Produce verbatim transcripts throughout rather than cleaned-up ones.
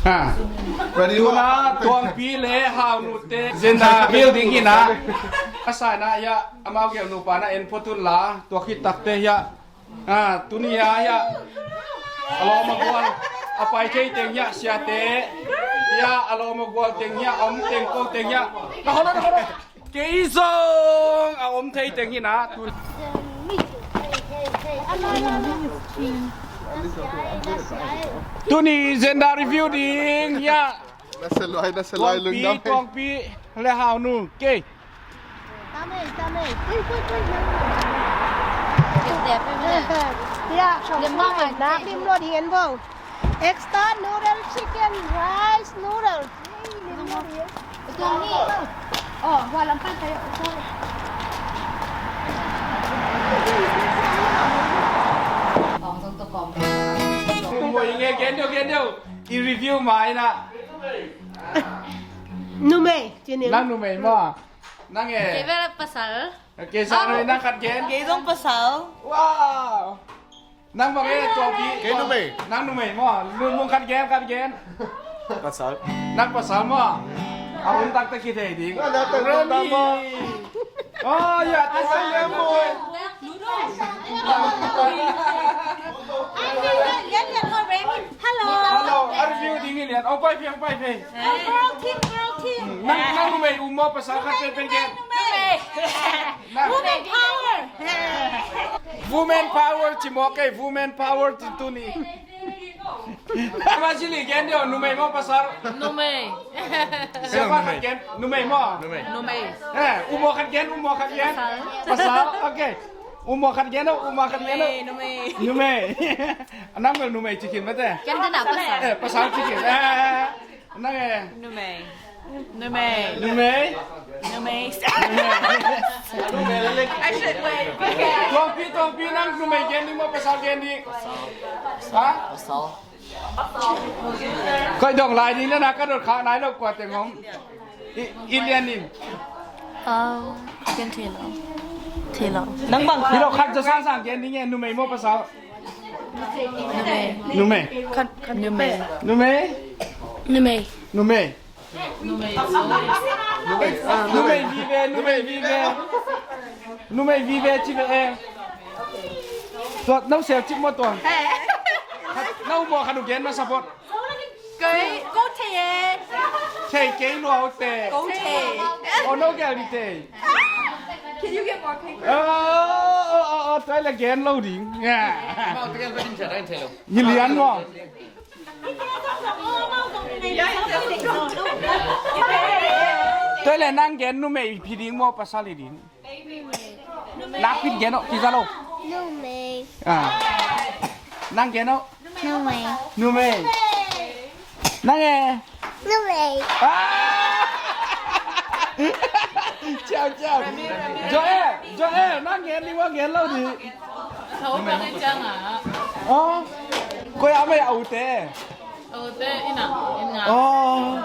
Ha. Ready, tuna Tuangpi le Haunu te gender reveal ding hi na. A sa na ya, amau gel nupa na en phot un la, tua khit takte ya. Ah, tuni ya ya. A lawm a gual a pai thei teng ya siate. Ya, a lawm a gual teng ya, a om teng ko teng ya. Na holo, na holo. Kei zong a om thei teng hi na. Tuni gender reveal ding ya. Na se luai, na se luai, lungdam. Tuangpi le Haunu. Kei. Tame, tame. Pui, pui, pui. Ya, lim mama na lim lo ding en bo. Extra noodle, chicken, rice, noodle. Lim lo ding. Tuang ni. Oh, gua lam pan tayo. Sorry. Tung bo inge gen do, gen do. I review mai na. Numei, ci ni. Nang numei maw? Nang e. Kei bel pasal. Kei sa numei, nang khat gen. Kei zong pasal. Wow. Nang bang e, Tuangpi. Kei numei. Nang numei maw? Nung khat gen, khat gen. Pasal. Nang pasal maw? A hun taktak kithei ding. Nang taktak ding maw? Oh ya, tua le maw. Hello. Hello, a review ding hi lian. Ong pai phei, ong pai phei. Girl team, girl team. Nang, nang numei um maw, pasal khat pen pen gen. Numei. Nang. Women power. Women power ci maw kei, women power ci tuni. Nang ma sili gen dio, numei maw pasal? Numei. Siapa khat gen, numei maw? Numei. Numei. Eh, um maw khat gen, um maw khat gen. Pasal. Pasal, okay. Um maw khat gen, um maw khat gen. Numei, numei. Numei. Nang bel numei ci khin mate. Ken te na pasal. Eh, pasal ci khin. Eh, nang e. Numei. Numei. Numei. Numei. Numei. I should wait. Tuangpi, Tuangpi, nang numei gen ding maw pasal gen ding? Ha? Pasal. Koi dong lai ding na, ka dot kha nai lo kua teng om. I, i lian in. Ah, gen thei lo. Thei lo. Nang bang hi lo, khat za sang sang gen ding e, numei maw pasal? Numei. Numei. Khat, khat numei. Numei. Numei. Numei. Numei vive, numei vive. Numei vive ci ve e. Tua, nau sel cip maw tua. Nau maw khat u gen masa phot. Kei, ko thei e. Thei kei lua u te. Ko thei. O no gel di te. Can you get more paper? Oh, oh, oh, oh, tua le gen lo ding. Ya. Mau te gen ba ding cha dai thei lo. Ni lian maw. Tua le nang gen numei phi ding maw pasal i ding. Nak phi gen o, kiza lo. Numei. Ah. Nang gen o. Numei. Numei. Nang e. Numei. Ah! Ciao, ciao. Joel, Joel, nang gen ding maw, gen lo ding. Tho pa ne ciang a. Oh. Koi a mei a u te. A u te ina, ina. Oh.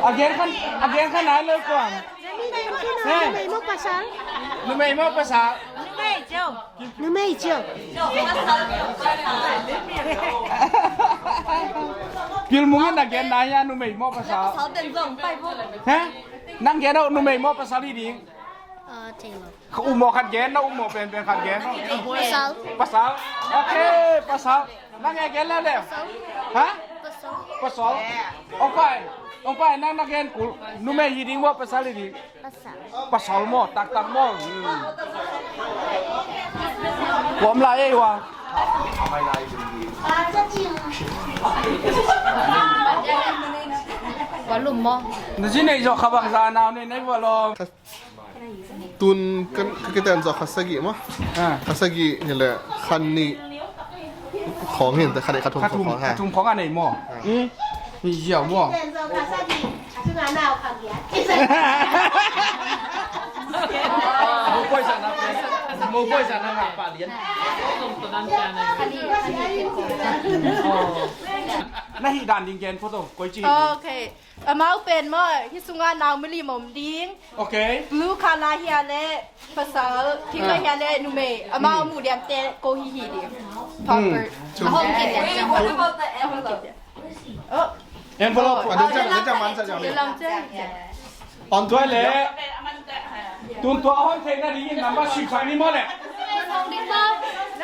A gen khan, a gen khan nai lo kuan. Numei maw pasal? Numei maw pasal? Numei ciau. Numei ciau. Pilmung in a gen nai a, numei maw pasal? Pasal den zong pai bo. He? Nang gen o, numei maw pasal i ding? Ah, thei lo. Ka um maw khat gen, na um maw penpen khat gen. Pasal. Pasal. Okay, pasal. Nang e gen le le. Pasal. Ha? Pasal. Pasal. Ong pai. Ong pai, nang na gen kul. Numei hi ding maw pasal hi ding? Pasal. Pasal maw, taktak maw. Hmm. Kuam lai ei wa. Volume maw. Na zi nei zo kha bang za nau nei nei volume. Tun kan, ka kiten zawh kha sagih maw? Ah. Kha sagih hi le kha nih khawng hi, kha nih kha thum khawng ha. Kha thum khawng a nei maw? Ah. Hmm. Hi ziau maw? Kiten zawh kha sagih. A sungah nau kha giat. Mo poi sa na, mo poi sa na ngah pah lian. Na hih dan ding gen photo, koi ci. Okay. Amau pen maw, hih sungah nau milim om ding. Okay. Blue color hi a le pasal, pink color hi a le numei. Amau mu diamte ko hi hi ding. Proper. Hmm. A hong kit diam. A hong kit diam. Oh. Envelope. Ah, den ciang, den ciang man sa ciang. Tua le. Tun tua hon theihna dingin number six sang ni maw le.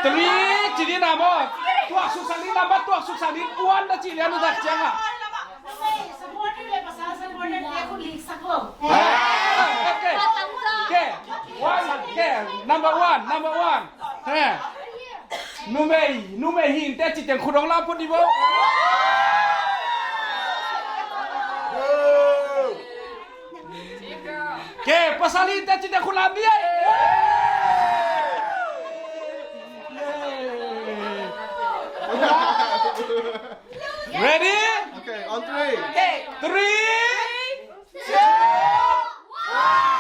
Three ci ding na maw. Tuaksuk sang ding number, tuaksuk sang ding one na ci lian na tak ciang a. Okay. Okay. One, okay. Number one, number one. He. Numei, numei hi inteh ci teng khut hong lam phot dih vo. Okay, pasal hi inteh ci teng khut lam dih. Ready? Okay, on three. Three, two, one.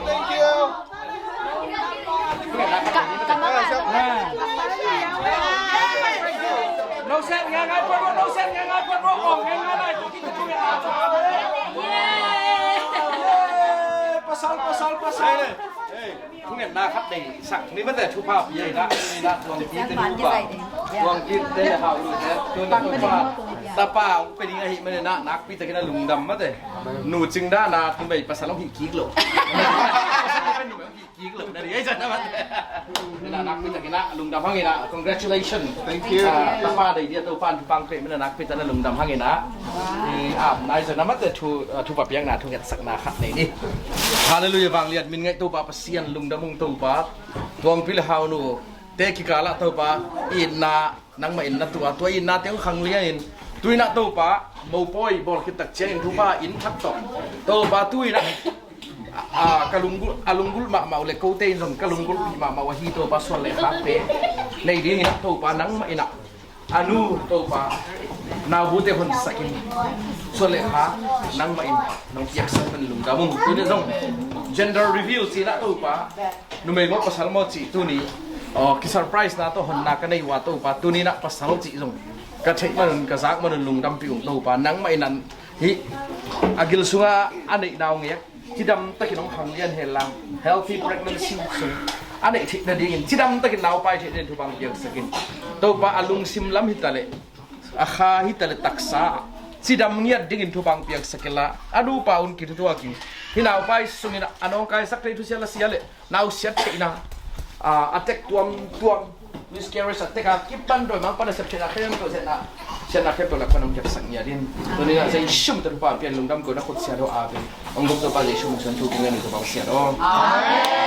Thank you, thank you. Pasal, pasal, pasal. Thungetna khat nei sak ni mate, thupha pia in ah, ni in ah, tuangpi te, tuangpi te hau lu te, tuangpi te, tapa hong pe ding ahih manin ah, nakpi takin ah lungdam mate. Nu cing dan a numei pasal hong hih kik lo. Pasal hong hih kik lo na ding ahi zan ah mate. Ni in ah nakpi takin ah lungdam hang in ah, congratulations. Thank you. Ah, tapa dei dia Topa in thupha hong pia manin ah nakpi takin ah lungdam hang in ah. I ap nai zan ah mate, thu, ah, thupha piakna, thungetsakna khat nei ni. Halleluiah, vangliat min ngaih Topa Pasian, lungdam ung Topa. Tuangpi le hau nu te kikal ah Topa, itna nangmah in na tuah, tua itna te hong khanglian in, tu in ah Topa, mopawi bawl khit tak ciangin Topa, inn thak tawh Topa, tu in ah, a, ka lunggulh, a lunggulh mahmah uh le kote in zong ka lunggulhpih mahmah uh ahi Topa, suan le khakte nei dingin ah Topa, nangmah in ah a nu Topa, naubute honsak in, suan le khak nangmah in nong piaksak manin lungdam ung. Tuni zong gender reveal cih in ah Topa, numei maw pasal maw cih tuni, aw, kisurprise na tawh honna ka nei uh a Topa, tuni in ah pasal cih zong ka theih manun, ka zak manun lungdampih ung Topa, nangmah in ah hih a gil sungah a neihna uh ngek cidam takin hong khanglian hen lang, healthy pregnancy sung a neih theih nadingin, cidam takin naupai theih nadingin thupha hong piaksak in. Topa, a lungsim lam hi ta leh, a kha hi ta leh, taksa cidam ngiat dingin thupha hong piaksak in la, a nupa un kithutuak in, hih naupai sungin a nawngkaisak thei thusia la sia leh, nausiat theihna, ah, a tek tuamtuam, miscarriage a tek a kipan dawimangpa nasep theihna khempeuh, siatna, siatna khempeuh lak pan hong kepsak ngiat in. Tuni in ah Jesu min tawh thupha pian, lungdam ko, na khut siat aw, amen. Hong gum Topa Jesu min suang thu kong ngen in Topa Pasian aw. Amen.